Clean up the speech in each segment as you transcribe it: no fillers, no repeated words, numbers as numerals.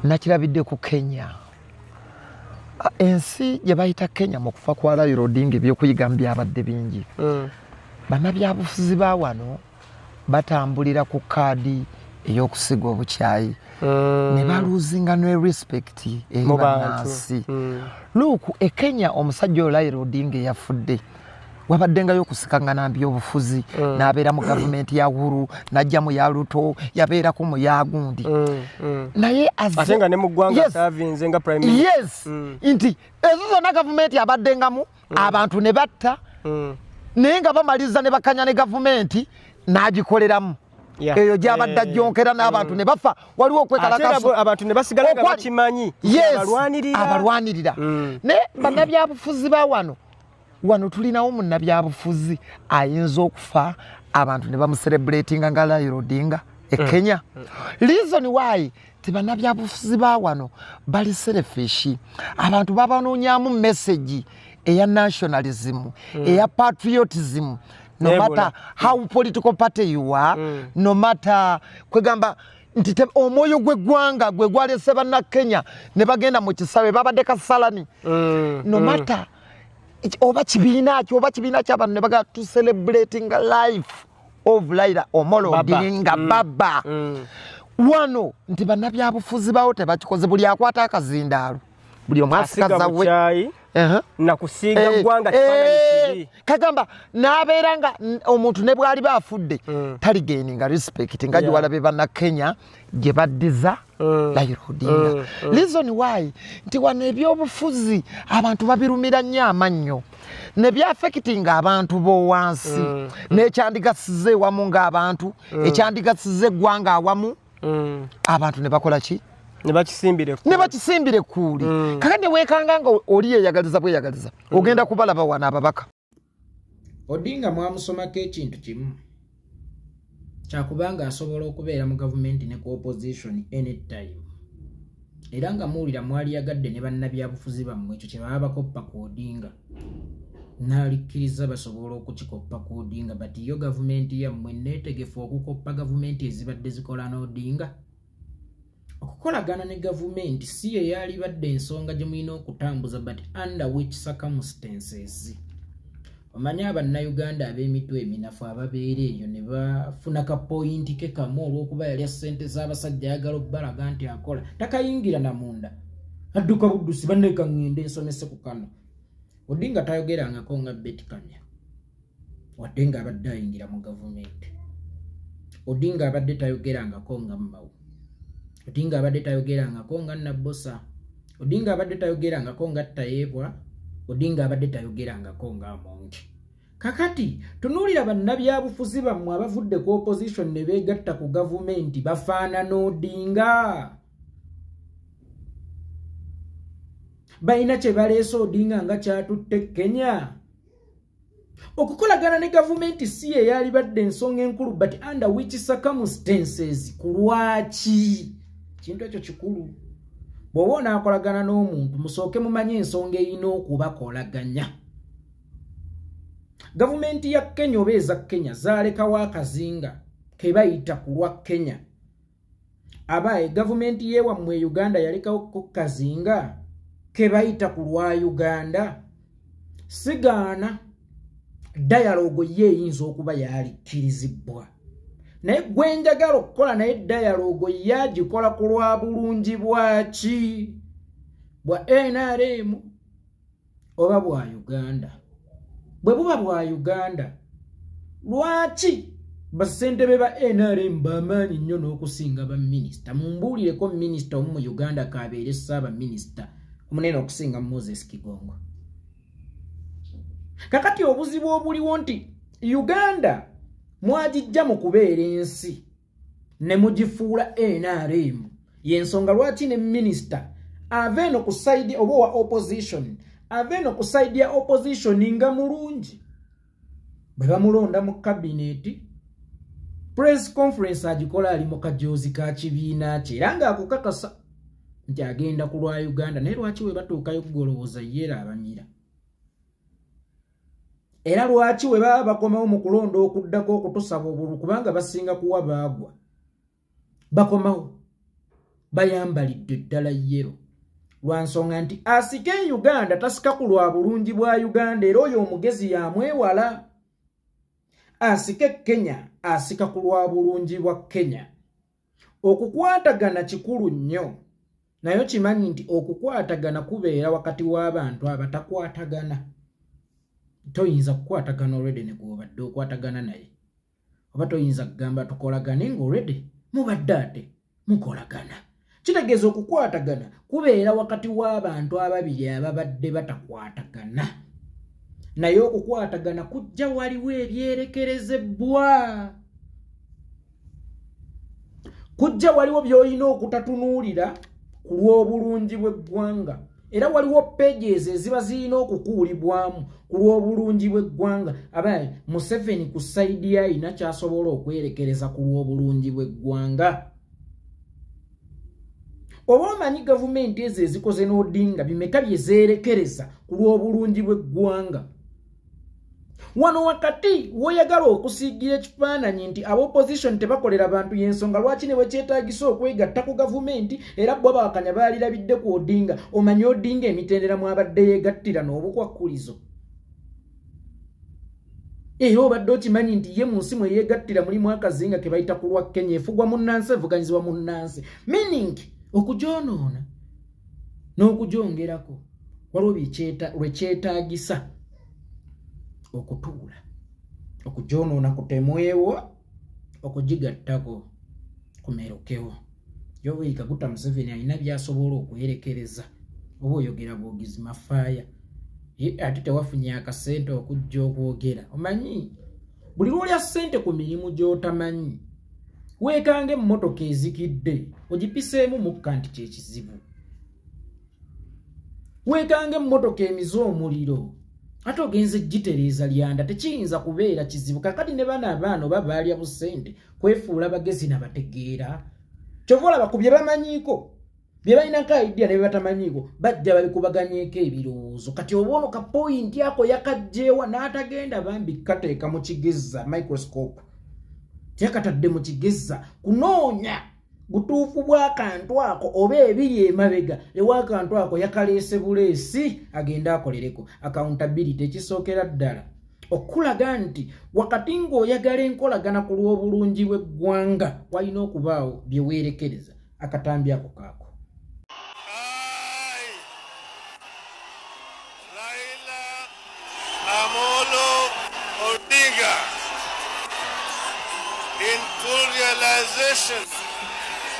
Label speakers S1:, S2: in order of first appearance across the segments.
S1: Nakirabidde ku Kenya. Ensi gye bayita Kenya mu kufa kwa Raila Odinga ebyokuyiga byabadde bingi. Bannabyabufuzi ba wano batambulira ku kaadi ey'okusiga obukyayi ne baluzinga ne respect eri bannansi. Look, e Kenya omusajja oyo Raila Odinga yafudde wabaddengayo okusikangana byobufuzi, n'abeera mu gavumenti ya Uhuru, n'ajja mu ya Ruto, yabeerako mu ya gundi. Naye
S2: ate nga ne mu ggwanga asavinze nga prime minister.
S1: Yes, nti ezo zonna gavumenti abaddengamu abantu ne batta, naye nga bamaliza ne bakanya ne gavumenti n'agikoleramu. Eyo gy'abadde ajjonkera n'abantu ne bafa, waliwo okwekalakaasa
S2: abantu ne basigala nga bakimanyi
S1: abalwanirira. Naye bannabyabufuzi ba wano, wano tulinawo munnabyabufuzi ayinza okufa abantu ne bamucelebratinga nga Raila Odinga e Kenya. Reason why ti bannabyabufuzi ba wano bali selfish, abantu babanoonyaamu message eya nationalism, eya patriotism. No matter how political party you are, no matter kwegamba nti omwoyo gw'eggwanga gwe gwalese bannakenya ne bagenda mu kisaawe babadde Kasalani. No matter oba kibiina ki oba kibiina ky'abantu ne bagala to celebrating life of Raila Amolo Odinga baba. Wano nti bannabyabufuzi bawo tebakikoze, buli akwata akazindaalo buli omu asikaza we
S2: nakusiiga ggwanga kifaananyi kibi.
S1: Kagamba n'abeera nga omuntu ne bw'aliba afudde taligaininga respect nga gyewalabe bannakenya gye baddiza Raila Odinga. Reason why nti wano ebyobufuzi abantu babirumira nnyo amannyo ne byaffectinga abantu b'owansi, n'ekyandigasiza ewamu ng'abantu, ekyandigasiza eggwanga awamu, abantu ne bakola ki?
S2: Ne
S1: bakisimbira ekkuuli. Kakati weekanga nga oli yeeyagaliza bweyagaliza, ogenda kubalaba wano ababaka.
S3: Odinga mwamusomako ekintu kimu kyakubanga asobola okubeera mu gavumenti ne ku opposition anytime, era nga muwulira mwaliyagadde ne bannabyabufuzi bammwe ekyo kye baba bakoppa ku Odinga n'alikkiriza basobola okukikoppa ku Odinga, but yo gavumenti yammwe neetegefu okukoppa gavumenti ezibadde zikola n'Odinga. Okukolagana ne gavumenti si ye yalibadde ensonga gye mulina okutambuza, but under which circumstances. Omanyi abannayuganda ab'emitwe eminafu ababeera eyo ne bafuna ka pointi ke kamu olw'okuba yalya ssente z'abasajja ayagala obbalaga nti akola takayingira na munda, adduka buddusi banneeka ŋŋende nsomese ku kano. Odinga tayogerangako nga Betty Kamya wadde ng'abadde ayingira mu gavumenti. Odinga abadde tayogerangako nga Mao. Odinga abadde tayogerangako nga Nabbosa. Odinga abadde tayogerangako nga Tayebwa. Odinga abadde tayogerangako nga Amongi. Kakati tunuulira bannabyabufuzi bammwe abavudde ku opposition ne beegatta ku gavumenti bafaanana Odinga. Balina kye baleese Odinga nga kyatutte Kenya. Okukolagana ne gavumenti si ye yalibadde ensonga enkulu, but under which circumstances, ku lwaki? Kintu ekyo kikulu. Bw'oba onaakolagana n'omuntu musooke mumanye ensonga erina okubakolaganya. Gavumenti ya Kenya oba eza Kenya zaalekawo akazinga ke bayita ku lwa Kenya. Abaye gavumenti y'ewammwe e Uganda yalekawo ko kazinga ke bayita ku lwa Uganda. Sigaana dialogue ye eyinza okuba yalikkirizibwa, naye gwe njagala okukola naye dialogue yagikola ku lwa bulungi bwaki? Bwa NRM oba bwa Uganda? Bwe buba bwa Uganda, lwaki bassentebe ba NRM bamaanyi nnyo n'okusinga baminisita? Mumbuulireko minisita omu mu Uganda kabeere ssaabaminisita omunene okusinga Moses Kigongo. Kakati obuzibu obuliwo nti Uganda mwagijja mu kubeera ensi ne mugifuula NRM. Y'ensonga lwaki ne minisita ava eno ku side oba owa opposition, ava eno ku side ya opposition nga mulungi, bwe bamulonda mu kabineti press conference agikola ali mu kajoozi ka kibiina kye, era ng'akukakasa nti agenda ku lwa Uganda. Naye lwaki we batuukayo kugolowooza yeera abamira? Era lwaki we baba bakomawo mu kulonda okuddako okutusaba obululu, kubanga basinga kuwa baagwa, bakomawo Bayambalidde ddala yellow. Lwa nsonga nti asike Uganda tasika ku lwa bulungi bwa Uganda, era oyo omugezi yamwewala. Asike Kenya asika ku lwa bulungi bwa Kenya. Okukwatagana kikulu nnyo, naye kimanyi nti okukwatagana kubeera wakati w'abantu abatakwatagana. Toyinza kukwatagana already ne gw'obadde okwatagana naye, oba toyinza kugamba tukolagane nga already mubadde ate mukolagana. Kitegeeza okukwatagana kubeera wakati w'abantu ababiri ababadde batakwatagana, naye okukwatagana kujja waliwo ebyerekerezebwa, kujja waliwo by'olina okutatunuulira ku lw'obulungi bw'eggwanga, era waliwo pages eziba zirina okukuulibwamu ku lw'obulungi bw'eggwanga. Abaye Museveni ku sayidi ye ayina ky'asobola okwerekereza ku lw'obulungi bw'eggwanga. Oba omanyi gavumenti ezo ezikoze n'Odinga bimeka bye zeerekereza ku lw'obulungi bw'eggwanga. Wano wakati woyagala okusiigira ekifaananyi nti aba opposition tebakolera bantu, y'ensonga lwaki ne bwekyetaagisa okwegatta ku gavumenti, era bo abawakanya baalirabidde ku Odinga. Omanyi Odinga emitendera mwabadde yeegattira n'obukwakkulizo, era obadde okimanyi nti ye mu nsi mwe yeegattira mulimu akazinga ke bayita ku lwa Kenya, efugwa munnansi, evuganyizibwa munnansi, meaning okugyonoona n'okugyongerako waliwo lwe kyetaagisa okutuula okugyonoona kutemwewo, okugigattako kumerukewo. Yoweri Kaguta Museveni alina by'asobola okwerekereza, oba oyogera bwogezi mafaaya, ate tewafunye akasente okujja okwogera. Omanyi buli lw'olya ssente ku mirimu gy'otamanyi, weekanga emmotoka ezikidde ogipiseemu mukka nti kyekizibu, weekanga emmotoka emize omuliro ate ogenze gitereeza lyanda, tekiyinza kubeera kizibu. Kakati ne bano abaana oba baalya busente kwefuula bagezi nabategeera, kyova olaba ku bye bamanyiiko, bye balinako idea ne bye batamanyiiko bajja babikubaganyeeko ebirowoozo. Kati oba ono ka point ako yakajjeewa n'atagenda bambi kateeka mu kigeza microscope, teyakatadde mu kigeza kunoonya butuufu bw'akantu ako oba ebiri emabega ew'akantu ako, yakaleese buleesi agende akolereko accountability. Ekisookera ddala okulaga nti wakati ng'oyagala enkolagana ku lw'obulungi bw'eggwanga, walina okubaawo bye weerekereza. Akatambi ako kaako.
S4: I, Raila Amolo Odinga, in full realization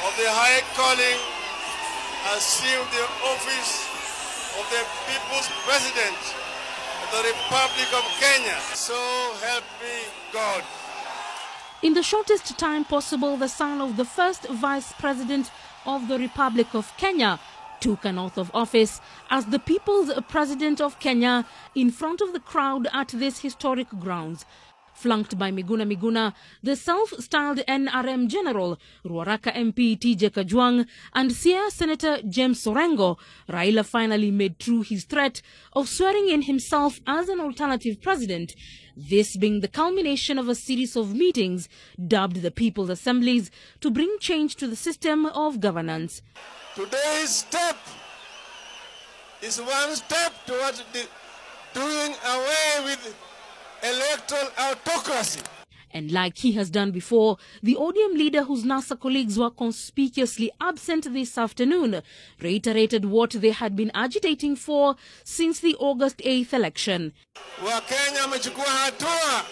S4: of the high calling, assume the office of the People's President of the Republic of Kenya. So help me God.
S5: In the shortest time possible, the son of the first Vice President of the Republic of Kenya took an oath of office as the People's President of Kenya in front of the crowd at this historic grounds. Flanked by Miguna Miguna, the self-styled NRM General, Ruaraka MP TJ Kajwang, and Siaya Senator James Orengo, Raila finally made true his threat of swearing in himself as an alternative president, this being the culmination of a series of meetings dubbed the People's Assemblies to bring change to the system of governance.
S4: Today's step is one step towards doing away with electoral autocracy.
S5: And like he has done before, the ODM leader, whose NASA colleagues were conspicuously absent this afternoon, reiterated what they had been agitating for since the August 8th election.
S4: Wakenya wamechukua hatua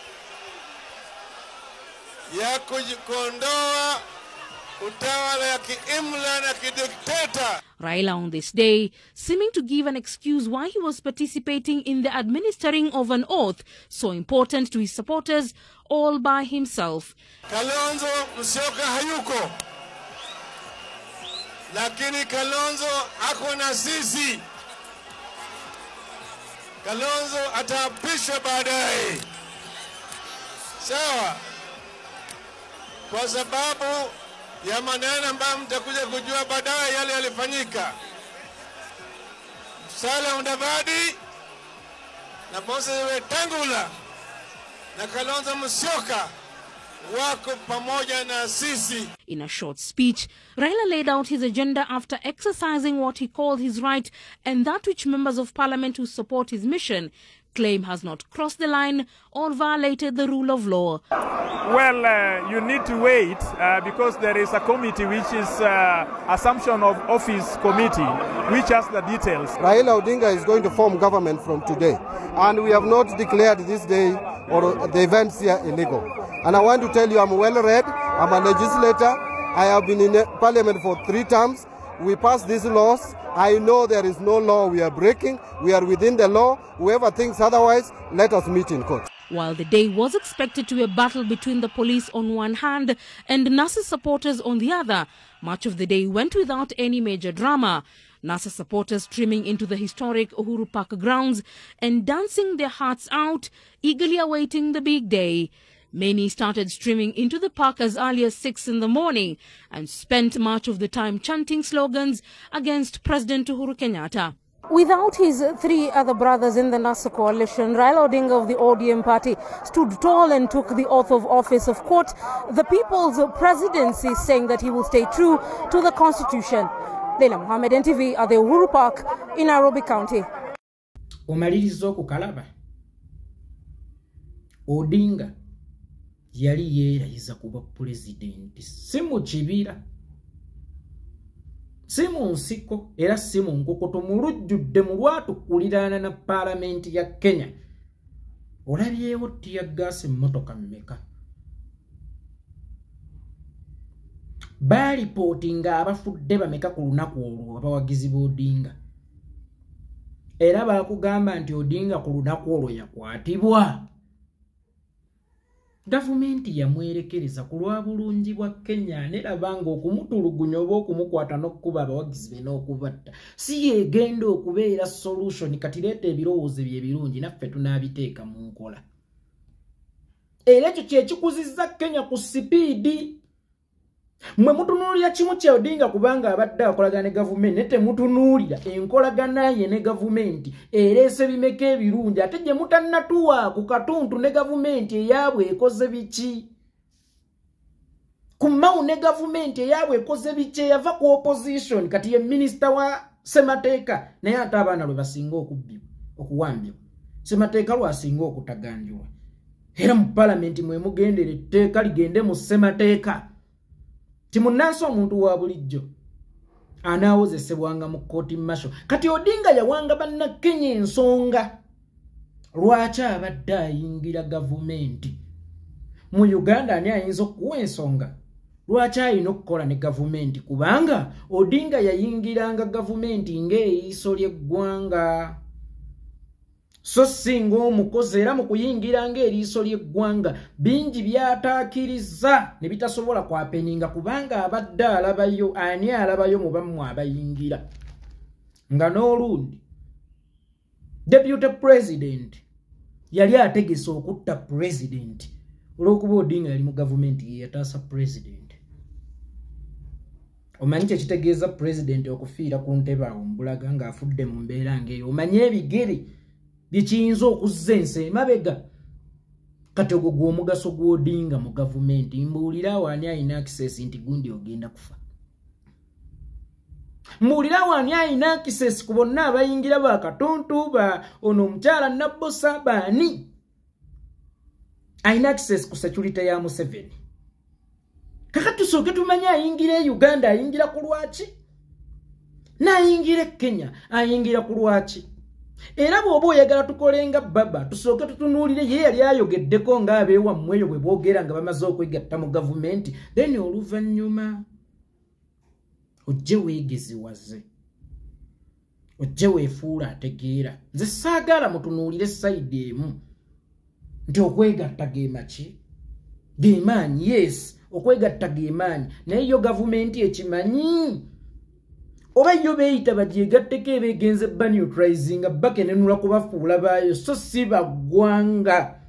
S4: ya kuondoa utawala ya kiimla na kidikteta.
S5: Raila on this day, seeming to give an excuse why he was participating in the administering of an oath so important to his supporters, all by himself.
S4: Kalonzo Musyoka hayuko, lakini Kalonzo ako na sisi. Kalonzo ataapishwa baadaye, sawa, kwa sababu ya maneno ambayo mtakuja kujua baadaye yale yalifanyika. Musalia Mudavadi na Moses Wetangula na Kalonzo Musyoka wako pamoja na sisi.
S5: In a short speech, Raila laid out his agenda after exercising what he called his right and that which members of parliament who support his mission claim has not crossed the line or violated the rule of law.
S6: Well, you need to wait because there is a committee which is Assumption of Office Committee, which has the details.
S7: Raila Odinga is going to form government from today, and we have not declared this day or the events here illegal. And I want to tell you, I'm well read, I'm a legislator, I have been in parliament for 3 terms. We passed these laws. I know there is no law we are breaking. We are within the law. Whoever thinks otherwise, let us meet in court.
S5: While the day was expected to be a battle between the police on one hand and NASA supporters on the other, much of the day went without any major drama. NASA supporters streaming into the historic Uhuru Park grounds and dancing their hearts out, eagerly awaiting the big day. Many started streaming into the park as early as 6 in the morning and spent much of the time chanting slogans against President Uhuru Kenyatta. Without his 3 other brothers in the NASA coalition, Raila Odinga of the ODM party stood tall and took the oath of office of court, the people's presidency, saying that he will stay true to the constitution. Leila Mohammed, NTV, at the Uhuru Park in Nairobi County.
S3: Omaliriza okukalaba Odinga yali yeerayiza kuba pulezidenti, si mu kibira, si mu nsiko, era si mu nkokoto, mu lujjudde mu lwatu kuliraana na paalamenti ya Kenya. Olabyewo teargas emmotoka mmeka? Baalipootinga abafudde bameka ku lunaku olwo abawagizi b'Odinga? Era baakugamba nti Odinga ku lunaku olwo yakwatibwa. Gavumenti yamwerekereza ku lwa bulungi bwa Kenya, neraba ng'okumutulugunya oba okumukwata n'okkuba abawagizi be n'okubatta si yegenda okubeera solution. Kati leeta ebirowoozo bye ebirungi naffe tunaabiteeka mu nkola. Era ekyo kye kikuzizza Kenya ku sipiidi. Mmwe mutunuulira kimu kya Odinga kubanga abadde akolagana ne gavumenti, naye temutunuulira enkolagana ye ne gavumenti ereese bimeka ebirungi, ate gye mutannatuwa ku katuntu ne gavumenti eyaabwe ekoze biki. Ku Mao ne gavumenti eyaabwe ekoze biki, eyava ku opposition, kati ye minisita wa Ssemateeka, naye ate abaana lwe basinga okubbibwa, okuwambibwa. Ssemateeka lwasinga okutaganjulwa. Era mu palamenti mwe mugendera etteeka ligende mu Ssemateeka. Timunnansi omuntu wa bulijjo anaawozesebwanga mu kkooti masho. Kati Odinga yawanga bannakenya ensonga lwaki abadde ayingira gavumenti. Mu Uganda ani ayinza okuwa ensonga lwaki alina okukola ne gavumenti? Kubanga Odinga yayingiranga gavumenti ng'eriiso ly'eggwanga, so singa omukozi. Era mu kuyingira ng'eriiso ly'eggwanga bingi byataakiriza ne bitasobola kwapeninga, kubanga abadde alabayo. Ani alabayo mu bammwe abayingira? Nga n'olundi deputy president yali ategese okutta president olw'okuba Odinga yali mu gavumenti ye yataasa president. Omanyi kye kitegeeza president okufiira ku ntebe awo mbulaga ng'afudde mu mbeera ng'eyo? Omanyi ebigere bikiyinza okuzza ensi emabega? Kati ogwo gw'omugaso gw'Odinga mu gavumenti. Mbuulira awo ani alina access nti gundi ogenda kufa? Mbuulira awo ani alina access ku bonna abayingira ba Katuntu, ba ono omukyala Nabbosa, baani alina access ku security ya Museveni? Kakati tusooke tumanye ayingira e Uganda ayingira ku lwaki, n'ayingira e Kenya ayingira ku lwaki. Era bw'oba oyagala tukolenga baba, tusooke tutunuulire ye yali ayogeddeko ng'abeewammwe eyo bwe boogera nga bamaze okwegatta mu gavumenti, then oluvannyuma ojje weegeziwaze, ojje weefuula ategeera. Nze saagala mutunuulire sayidi emu nti okwegatta ge maki, ge maanyi. Yes, okwegatta ge maanyi, naye yo gavumenti ekimanyi oba yo beeyita bagyegatteko ebeegenze baneutralizinga bakenenula kubafuula baayo, so si baggwanga.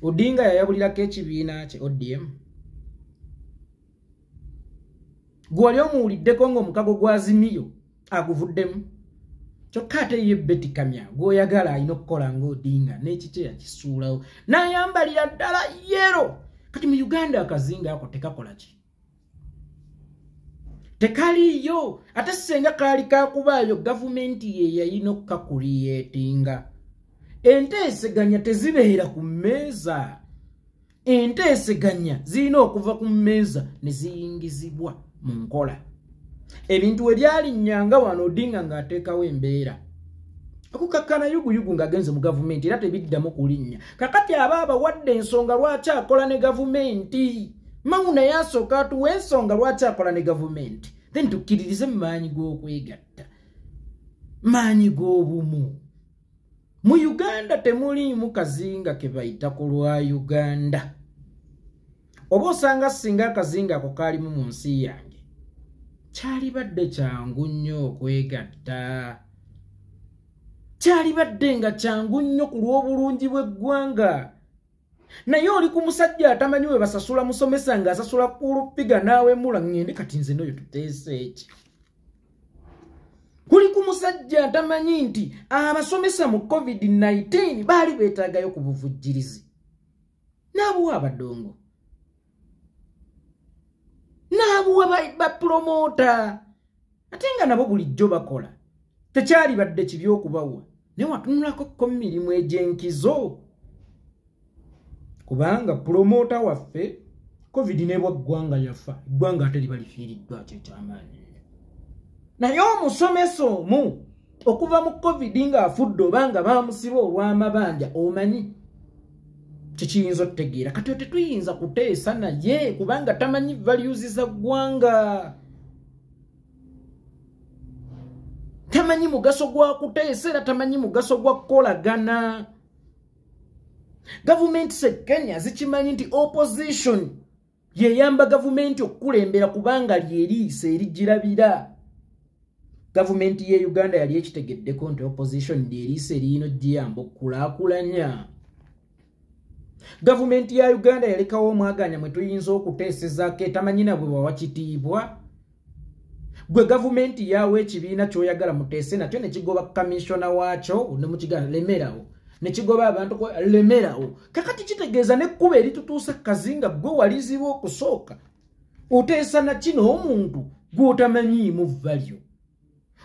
S3: Odinga yayabulirako ekibiina kye ODM. Gwe wali omuwuliddeko ng'omukago gwa Azimio aguvuddemu? Kyokka ate ye Betty Kamya gw'oyagala alina okukola ng'Odinga n'ekikye yakisuulawo n'ayambalira ddala yero. Kati mu Uganda akazinga ako tekakola ki? Tekaliyo. Ate senga kaali kakubaayo gavumenti ye yalina okukakuliyeetinga. Enteeseganya tezibeera ku mmeeza. Enteeseganya zirina okuva ku mmeeza ne ziyingizibwa mu nkola. Ebintu we byalinnyanga wano Odinga ng'ateekawo embeera okukakkana yuguyugu ng'agenze mu gavumenti era tebiddamu kulinnya. Kakati aba abawadde ensonga lwaki akola ne gavumenti. Mao naye asooka atuwa ensonga lwaki akola ne gavumenti, then tukkiririze mu maanyi g'okwegatta, maanyi g'obumu. Mu Uganda temuliimu kazinga ke bayita ku lwa Uganda. Oba osanga singa akazinga ako kaalimu mu nsi yange, kyalibadde kyangu nnyo okwegatta. Kyalibadde nga kyangu nnyo ku lw'obulungi bw'eggwanga. Naye oli ku musajja atamanyi we basasula musomesa ng'asasula kulupiga n'awemula ŋŋende kati nze n'oyo tuteese eki. Kuli ku musajja atamanyi nti abasomesa mu COVID-19 baali beetaagayo ku buvujjirizi. N'abuwa abadongo. N'abuwa bapromota. Ate nga nabo bulijjo bakola. Tekyalibadde kibi okubawa. Naye watunulako ko mirimu egy'enkizo. Kubanga promota waffe COVID ne bwa ggwanga yafa. Eggwanga ate liba lifiiriddwa kyekyamaanyi. Naye omusomesa omu okuva mu COVID ng'afudde oba nga baamusiba olw'amabanja omanyi kikiyinza okutegeera. Kati tetuyinza kuteesa naye kubanga tamanyi values za ggwanga. Tamanyi mugaso gwa kuteesa era tamanyi mugaso gwa kukolagana. Gavumenti se Kenya zikimanyi nti opposition yeyamba gavumenti okukulembera kubanga lyeriisa erigirabira. Gavumenti ye Uganda yali ekitegeddeko nti opposition lyeriisa eriyina ogiyamba okukulaakulanya. Gavumenti ya Uganda yalekawo omwaganya mwe tuyinza okuteesezaako etamanyi na bwe bawa kitiibwa. Gwe gavumenti yawa ekibiina ky'oyagala muteese nakyo ne kigoba kamishona waakyo ne mukigala lemerawo. Ne kigoba abantu lemerawo. Kakati kitegeeza n'ekkubo eritutuusa kazinga gwe waliziba okusooka. Oteesa na kino omuntu gw'otamanyiimu value.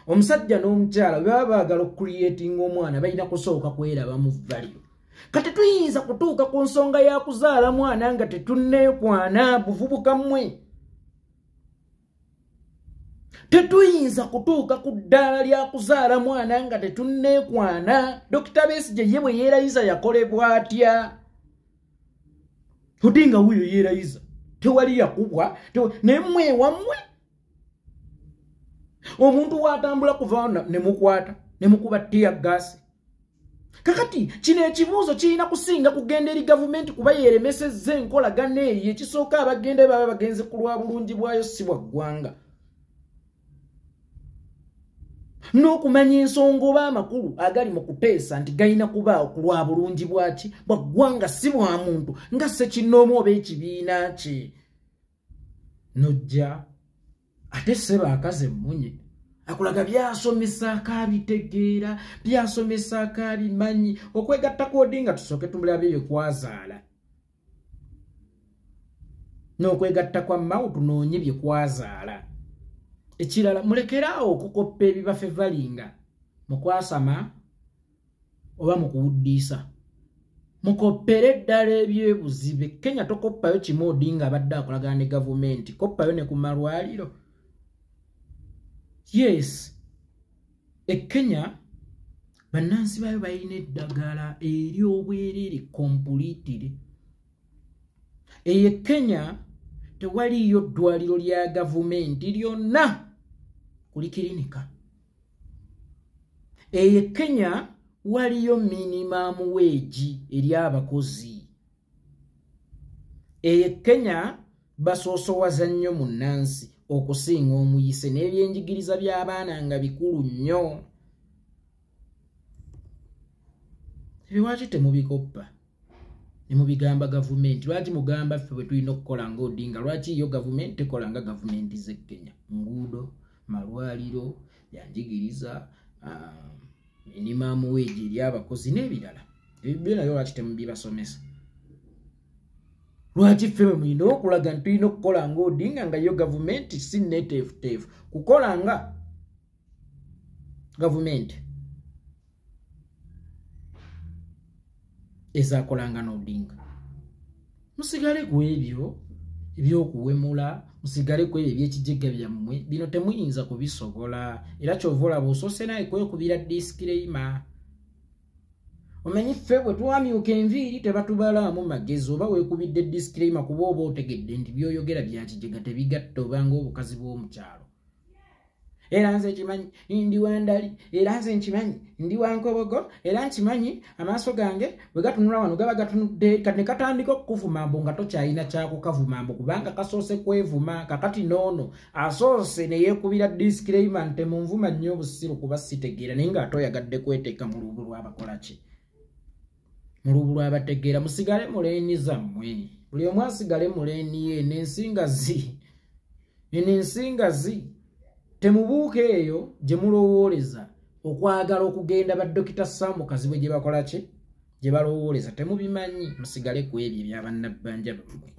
S3: Omusajja n'omukyala bwe baba baagala okucreatinga omwana balina kusooka kweraba mu value. Kati tuyinza kutuuka ku nsonga ya kuzaala mwana nga tetunneekwana buvubuka mmwe. Tetuyinza kutuuka ku ddaala lya kuzaala mwana nga tetunneekwana. Dr. Besigye ye bwe yeerayiza yakolebwa atya? Odinga wuuyo yeerayiza. Tewali yakubwa, naye mmwe wammwe. Omuntu w'atambula kuva ne mukwata, ne mukuba tear gas. Kakati kino ekibuuzo kirina kusinga kugenda eri gavumenti kuba yeeremesezza enkolagana eyo. Ekisooka abagenda baba bagenze ku lwa bulungi bwayo si bwa ggwanga. N'okumanya ensonga oba amakulu agali mu kuteesa nti galina kubaawo ku lwa bulungi bwaki bwa ggwanga si bwa muntu nga ssekinnoomu oba ekibiina kye. Nojja ate ssebo akaze emmunye akulaga byasomesaako abitegeera, byasomesaako abimanyi. Okwegatta ku Odinga tusooke tumulabe bye kwazaala. N'okwegatta kwa Mao tunoonye bye kwazaala. Ekirala mulekeraawo okukoppa ebibafevalinga mu kwasama oba mu kuwuddiisa. Mukoppere ddala ebyebuzibe. Kenya tokoppayo kimu Odinga abadde akolagana ne gavumenti, koppayo ne ku malwaliro. Yes, e Kenya bannansi baayo balina eddagala ery'obwereere completely. Eyo e Kenya tewaliyo ddwaliro lya gavumenti lyonna kuli kirinika. Eyo e Kenya waliyo minimum wage eri abakozi. Eyo e Kenya basoosowaza nnyo munnansi okusinga omuyise n'ebyenjigiriza by'abaana nga bikulu nnyo. Ebyo lwaki temubikoppa ne mubigamba gavumenti? Lwaki mugamba ffe bwe tulina okukola nga Odinga? Lwaki yo gavumenti tekola nga gavumenti z'e Kenya? Nguudo, malwaliro, byanjigiriza, Minimum wage eri abakozi n'ebirala. Ebyo nayo lwaki temubibasomesa? Lwaki ffe mulina okulaga nti tulina okukola nga Odinga nga yo gavumenti si neteefuteefu kukola nga gavumenti ezakolanga n'Odinga? Musigale ku ebyo ebyokuwemula, musigale ku ebyo ebyekijega byammwe, bino temuyinza kubisobola. Era kyova olaba osoose naye kwekubira disclaimer. Omanyi ffe bwe twamyuka enviiri tebatubalaamu magezi, oba weekubidde disclaimer kuba oba otegedde nti by'oyogera bya kijega tebigatta obanga obukazi bw'omukyalo. Era nze nkimanyi ndi wandali, era nze nkimanyi ndi wankobogo, era nkimanyi amaaso gange bwe gatunula wano gaba gatunudde, ne katandika okukuvuma mbu nga tokyalina kyakukavuma mbu kubanga kasoose kwevuma. Kakati noono asoose ne yeekubira disclaimer nti temunvuma nnyo obusiru kuba sitegeera, naye ng'ate oyagadde kweteeka mu lubu lw'abakola ki, mu lubu lw'abategeera. Musigale mu leeni zammwe, buli omu asigale mu leeni ye. Eno ensingazi temubuuka eyo gye mulowooleza okwagala okugenda ba Dokita Sam Kazibwe gye bakola ki, gye balowooleza temubimanyi. Musigale ku ebyo ebyabannabbanja bammwe.